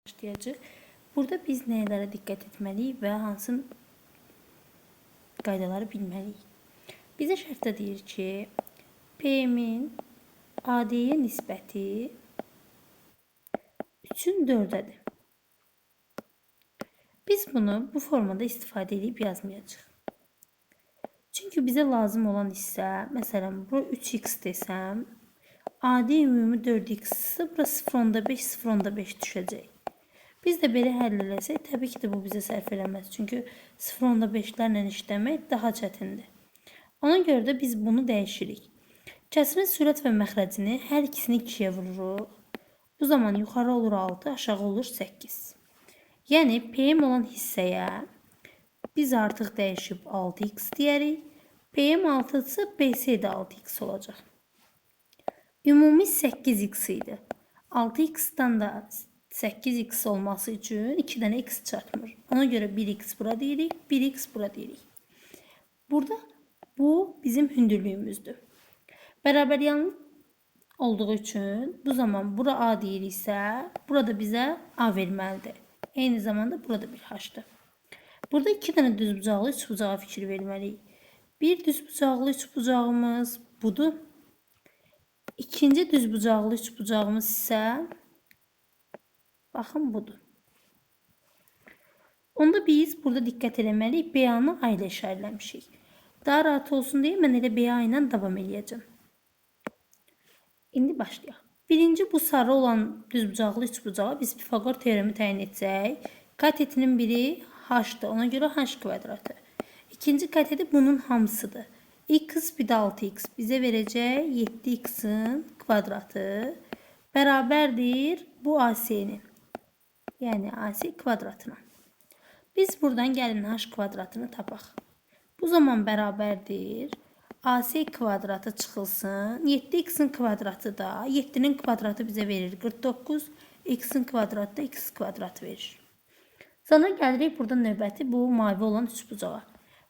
Başlayacağıq. Burada biz nələrə diqqət etməliyik və hansı qaydaları bilməliyik? Bizə şərtdə deyir ki, PM-in AD-yə nisbəti 3-ün 4-ədir. Biz bunu bu formada istifadə edib yazmayacağıq. Çünki bizə lazım olan hissə, məsələn, bura 3x desəm, AD ümumi 4x ise bura 0,5, 0,5 düşəcək. Biz də belə həll eləsək, təbii ki də bu bizə sərf eləməz. Çünki 0,5-lərlə işləmək daha çətindir. Ona görə də biz bunu dəyişirik. Kəsirin sürət və məxrəcini hər ikisini 2-yə vururuq. Bu zaman yuxarı olur 6, aşağı olur 8. Yəni, PM olan hissəyə biz artıq dəyişib 6x deyərik. PM 6 ise BC də 6x olacaq. Ümumi 8x idi. 6x-dan da 8x olması üçün 2 dənə x çatmır. Ona görə 1x bura deyirik, 1x bura deyirik. Burada bu bizim hündürlüyümüzdür. Bərabər yanlı olduğu üçün bu zaman bura A deyiriksə, burada bizə A verməlidir. Eyni zamanda burada bir H-dır. Burada 2 dənə düzbucaqlı üçbucağa fikir verməliyik. Bir düzbucaqlı üçbucağımız budur. İkinci düzbucaqlı üçbucağımız isə baxın budur. Onda biz burada diqqət eləməliyik. BA-nı A ilə işarələmişik. Daha rahat olsun deyə mən elə BA ilə davam eləyəcəm. İndi başlayaq. Birinci bu sarı olan düzbucaqlı üçbucağa biz Pifaqor teoremi təyin etsək, katetinin biri h-dır. Ona görə h kvadratı. İkinci kateti bunun hamısıdır. X bir də 6x bizə verəcək 7x-in kvadratı bərabərdir bu AC-nin. Yəni AC kvadratına. Biz buradan gəlin h kvadratını tapaq. Bu zaman bərabərdir. AC kvadratı çıxılsın. 7x-in kvadratı da 7-nin kvadratı bizə verir 49. X-in kvadratı da x kvadratı verir. Sonra gəlirik burada növbəti bu mavi olan üçbucağa.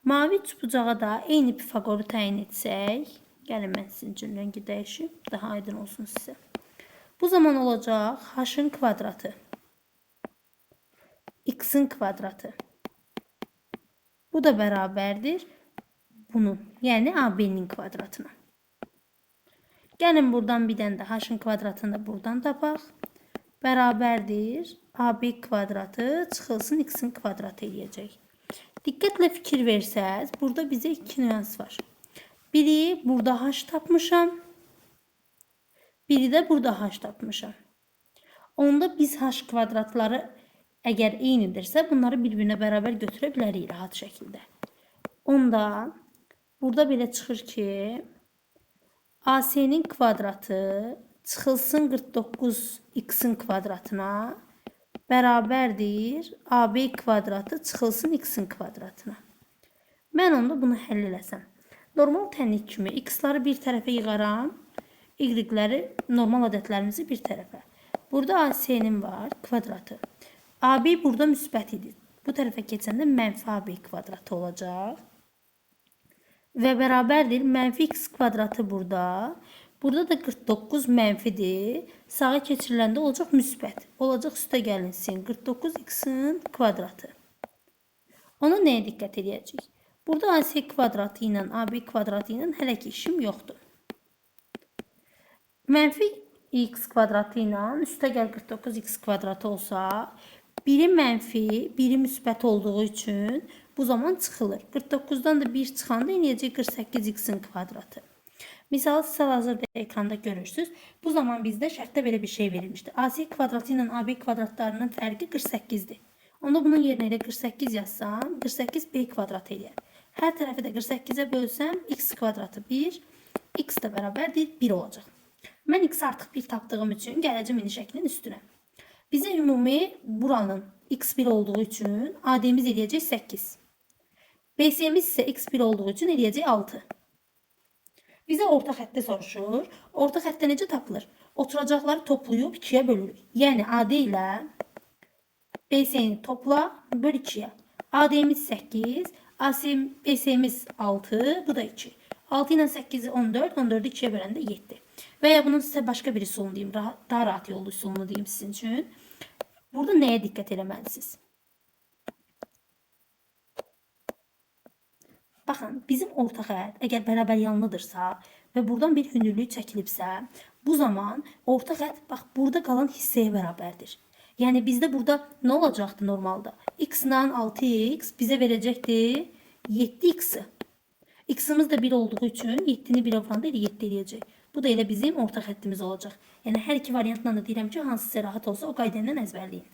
Mavi üçbucağa da eyni Pifaqoru təyin etsək, gəlin mən sizin üçün rəngi dəyişim, daha aydın olsun sizə. Bu zaman olacaq h-ın kvadratı, x-in kvadratı. Bu da bərabərdir bunun, yəni AB-nin kvadratına. Gəlin buradan bir dənə də h-ın kvadratını da buradan tapaq. Bərabərdir AB kvadratı çıxılsın x-in kvadratı eləyəcək. Diqqətlə fikir versəz, burada bizə iki nüans var. Biri burada h tapmışam, biri də burada h tapmışam. Onda biz h kvadratları əgər eynidirsə, bunları bir-birinə bərabər götürə bilərik rahat şəkildə. Onda burada belə çıxır ki, AC-nin kvadratı çıxılsın 49x-in kvadratına bərabərdir AB kvadratı çıxılsın x-in kvadratına. Mən onda bunu həll eləsəm. Normal tənlik kimi x-ları bir tərəfə yığaram, y-ləri normal ədədlərimizi bir tərəfə. Burada AC-nin var kvadratı. AB burada müsbət idi. Bu tərəfə keçəndə mənfi AB kvadratı olacaq. Və bərabərdir mənfi x kvadratı burada. Burada da 49 mənfidir. Sağa keçiriləndə olacaq müsbət. Olacaq üstə gəlinsin 49x-in kvadratı. Ona nəyə diqqət edəcəyik? Burada AC kvadratı ilə AB kvadratı ilə hələ ki işim yoxdur. Mənfi x kvadratı ilə üstə gəl 49x kvadratı olsa, biri mənfi, biri müsbət olduğu üçün bu zaman çıxılır. 49-dan da 1 çıxanda eləyəcək 48x-in kvadratı. Misalı sizə hazırda ekranda görürsünüz. Bu zaman bizdə şərtdə belə bir şey verilmişdi. AC kvadratı ilə AB kvadratlarının fərqi 48-dir. Onda bunun yerinə elə 48 yazsam, 48 B kvadratı eləyər. Hər tərəfi də 48-ə bölsəm, x kvadratı 1, x də bərabərdir 1 olacaq. Mən x artıq 1 tapdığım üçün gələcəm indi şəklin üstünə. Bizə ümumi buranın x1 olduğu üçün AD-miz eləyəcək 8. BC-miz isə x1 olduğu üçün eləyəcək 6. Bizə orta xəttə soruşur. Orta xəttə necə tapılır? Oturacaqları toplayıb 2-yə bölürük. Yəni AD ilə BC-ni topla, böl 2-yə. AD-miz 8, BC-miz 6, bu da 2. 6 ilə 8-i 14, 14-ü 2-yə böləndə 7. Və ya bunun sizə başqa bir üsulunu deyim, daha rahat yollu üsulunu deyim sizin üçün. Burada nəyə diqqət eləməlisiniz? Baxın, bizim orta xətt əgər bərabər yanlıdırsa və buradan bir hündürlük çəkilibsə, bu zaman orta xətt bax burada qalan hissəyə bərabərdir. Yəni bizdə burada nə olacaqdı normalda? X-la 6x bizə verəcəkdi 7x-i. X-imiz də 1 olduğu üçün 7-ni 1-ə vuranda elə 7 eləyəcək. Bu da elə bizim orta xəttimiz olacaq. Yəni hər iki variantla da deyirəm ki, hansı sizə rahat olsa o qayda ilə əzbərləyin.